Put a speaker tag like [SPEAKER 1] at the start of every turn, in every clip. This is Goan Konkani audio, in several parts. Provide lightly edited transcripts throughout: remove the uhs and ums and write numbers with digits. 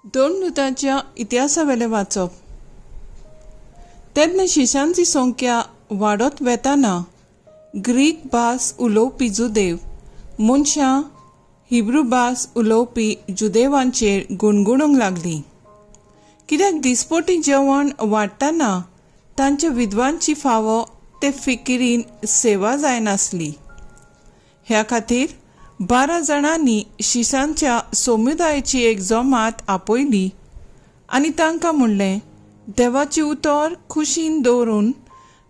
[SPEAKER 1] दोन दुतांच्या इतिहासावेलें वाचप. तेन्ना शिशांची संख्या वाडत वेताना ग्रीक भास उलोवपी जुदेव मनशां हिब्रू भास उलोवपी जुदेवांचेर गुणगुणूंक लागली, कित्याक दिसपटी जेवण वाडटना तांच्या विद्वांची फावो ते फिकिरीन सेवा जायनासली. ह्या खातीर 12 जाणांनी शिसांच्या समुदायाची एक जमात आपयली आनी तांकां म्हणलें, देवाची उतर खुशीन दवरून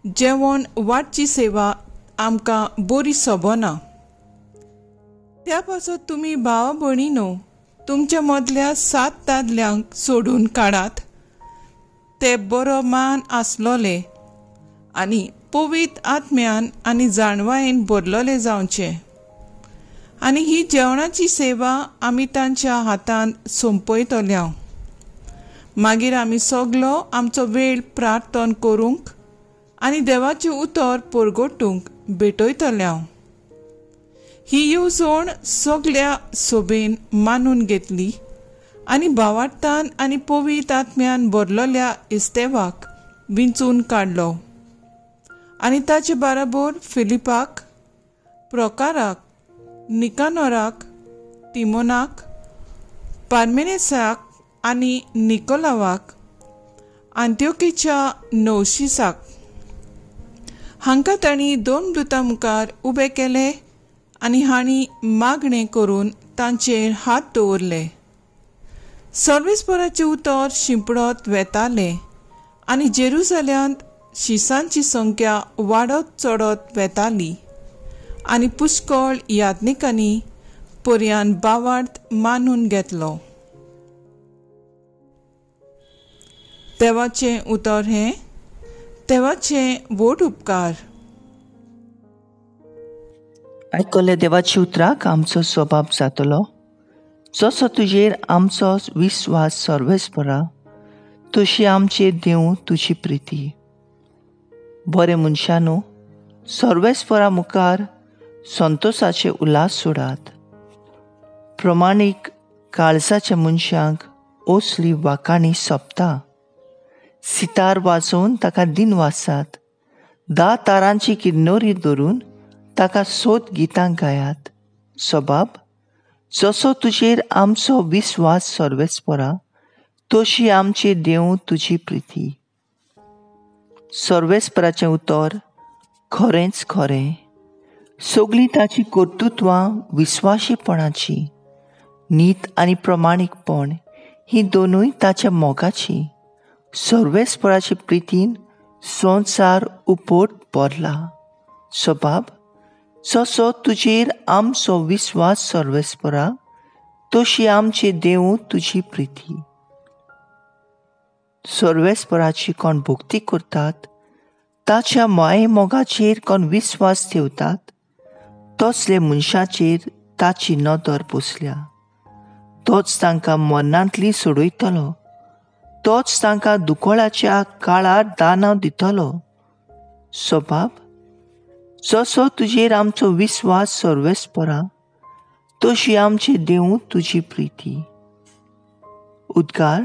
[SPEAKER 1] जेवण वाडची सेवा आमकां बरी सोबना. त्या पासत तुमी भावा भयणीनो तुमच्या मदल्या 7 दादल्यांक सोडून काडात, ते बरो मान आसलोले आनी पवित्र आत्म्यान आनी जाणवायेन भरलोले जावचे, आनी ही जेवणाची सेवा आमी तांच्या हातांत सोंपयतल्या. मागीर आमी सगलो आमचो वेळ प्रार्थन करूंक आनी देवाचें उतर परगटूंक भेटयतल्या. ही येवजण सगल्या सोबेन मानून घेतली आनी भावार्थान आनी पवित्र आत्म्यान भरलोल्या इस्तेवाक विंचून काडलो आनी ताचे बाराबोर फिलिपाक, प्रोकाराक, निकानोराक, तिमोनाक, पार्मेनेसाक आनी निकोलावाक, आंत्योकीच्या नवशिसाक हांकां तांणी 2 दुतां मुखार उबे केले आनी हांणी मागणें करून तांचेर हात दवरले. सर्वेस्पराचें उतर शिंपडत वेतालें आनी जेरुजाल्यांत शिसांची संख्या वाडत चडत वेताली आनी पुष्कळ याज्ञिकांनी पर्यान बावार्थ मानून घेतलो. देवाचें उतर हें देवाचें व्हड उपकार.
[SPEAKER 2] आयकल्ल्या देवाच्या उतराक आमचो स्वभाव जातलो. जसो तुजेर आमचो विस्वास सर्वेस्परा तशी आमचेर देव तुजी प्रिती. बरे मनशानू, सर्वेस्परा मुखार संतोसाचे उल्हास सोडात. प्रमाणीक काळजाच्या मनशांक असली वाकाणी सोंपता. सितार वाजोवन ताका दिन वासात, 10 तारांची किन्नोरी धरून ताका सोद गितां गायात. सबाब, जसो तुजेर आमचो विस्वास सर्वेस्परा तशी आमची देव तुजी प्रिती. सर्वेस्पराचें उतर खरेंच खरें, सगळीं ताची कर्तृत्वां विस्वाशीपणाची, नीत आनी प्रमाणीकपण ही दोनूय ताच्या मोगाची. सर्वेस्पराचे प्रितीन संवसार उपट भरला. सबाब, जसो तुजेर आमचो विस्वास सर्वेस्परा तशी आमची देव तुजी प्रिती. सर्वेस्पराची कोण भक्ती करतात, ताच्या माये मोगाचेर कोण विस्वास ठेवतात, तसले मनशाचेर ताची नदर बसल्या. तोच तांकां मरणांतली सोडयतलो, तोच तांकां दुकळाच्या काळार दानां दितलो. सबाब, जसो तुजेर आमचो विस्वास सर्वेस्परा तशी आमची देव तुजी प्रिती. उद्गार.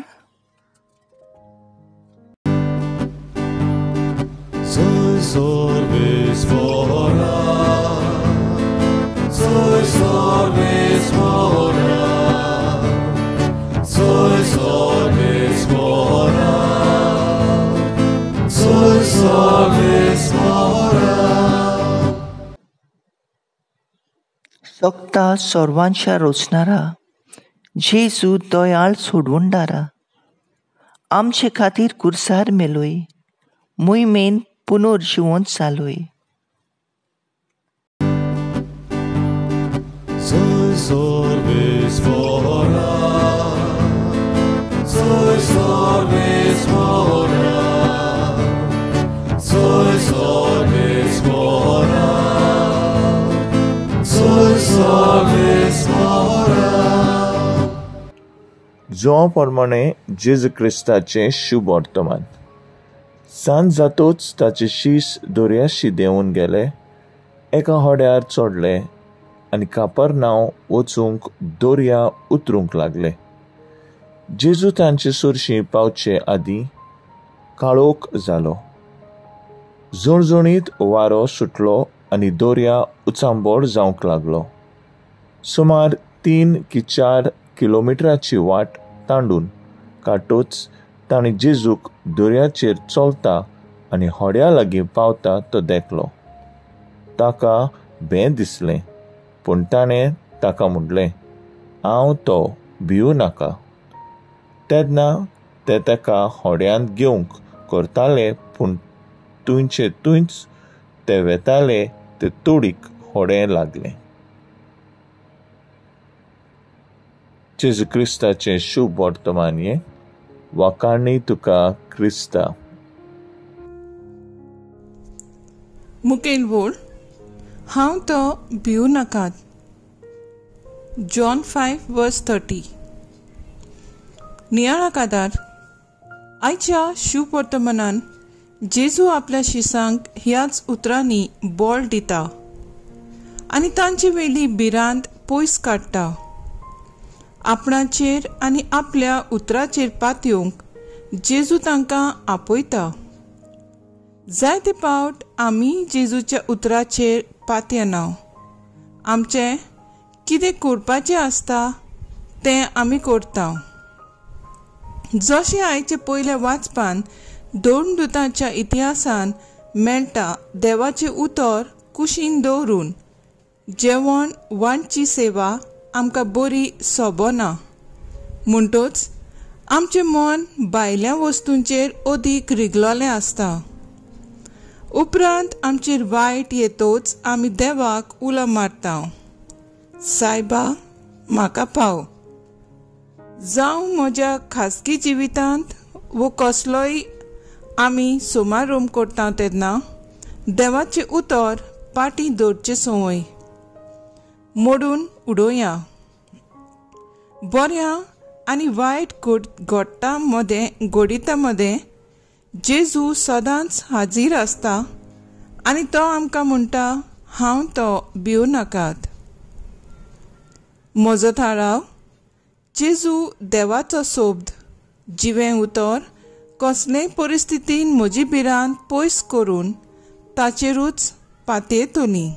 [SPEAKER 2] सकता सर्वांच्या रोचणारा जेजू दयाळ सोडवणदारा, आमचे खातीर कुर्सार मेलोय, मोहिमेन पुनर्जिवंत जालोय.
[SPEAKER 3] जो प्रमाणे जेजू क्रिस्ताचें शुभ वर्तमान. सांज जातोच ताचे शीस दर्याशी देंवून गेले, एका होड्यार चडले आनी कापरनांव वचूंक दर्या उतरूंक लागले. जेजू तांचे सुरशी पावचे आदीं काळोख जालो. झुणझुणीत वारो सुटलो आनी दर्या उचांबळ जावंक लागलो. सुमार 3 की 4 किलोमिटराची वाट तांडून काटोच ताणें जेजूक दर्याचेर चलता आनी होड्या लागीं पावता तो देखलो. ताका भें दिसलें, पूण ताणें ताका म्हणलें, हांव तो, भिवू नाका. तेन्ना ते ताका होड्यांत घेवंक करताले, पूण तुंयचे तुंयच ते वेताले ते तोडीक होडें लागलें. जेजू क्रिस्ताचें शुभ वर्तमान हें. वाखाणी तुका क्रिस्ता.
[SPEAKER 1] मुखेल बोल, हांव तो, भिवू नाकात. जॉन 5:30. नियाळा कादार. आयच्या शुभ वर्तमानान जेजू आपल्या शिसांक ह्याच उतरांनी बळ दिता आनी तांचे वयली भिरांत पयस काडटा. आपणाचेर आनी आपल्या उतराचेर पातयेवंक जेजू तांकां आपयता. जायते पावट आमी जेजूच्या उतराचेर पातयेना. आमचें कितें करपाचें आसता तें आमी करता. जशें आयचे पयल्या वाचपान दोन दुतांच्या इतिहासान मेळटा, देवाचें उतर कुशीन दवरून जेवण वांटची सेवा आमकां बरी सोबना. म्हणटच आमचें मन भायल्या वस्तूंचेर अदीक रिगलोलें आसता. उपरांत आमचेर वायट येतोच आमी देवाक उलो मारता, सायबा म्हाका पाव. जावं म्हज्या खाजगी जिवितांत वो कसलोय आमी समारोम करता तेन्ना देवाचें उतर पाटी दवरचें संवय मोडून उडोवया. बऱ्या आनी वायट घडटा मदें घडिता मदें जेजू सदांच हाजीर आसता आनी तो आमकां म्हणटा, हांव तो, भिवू नाकात. म्हजो थाराव, जेजू देवाचो शब्द जिवें उतर कसलेय परिस्थितीन म्हजी भिरांत पयस करून ताचेरूच पातयेतली.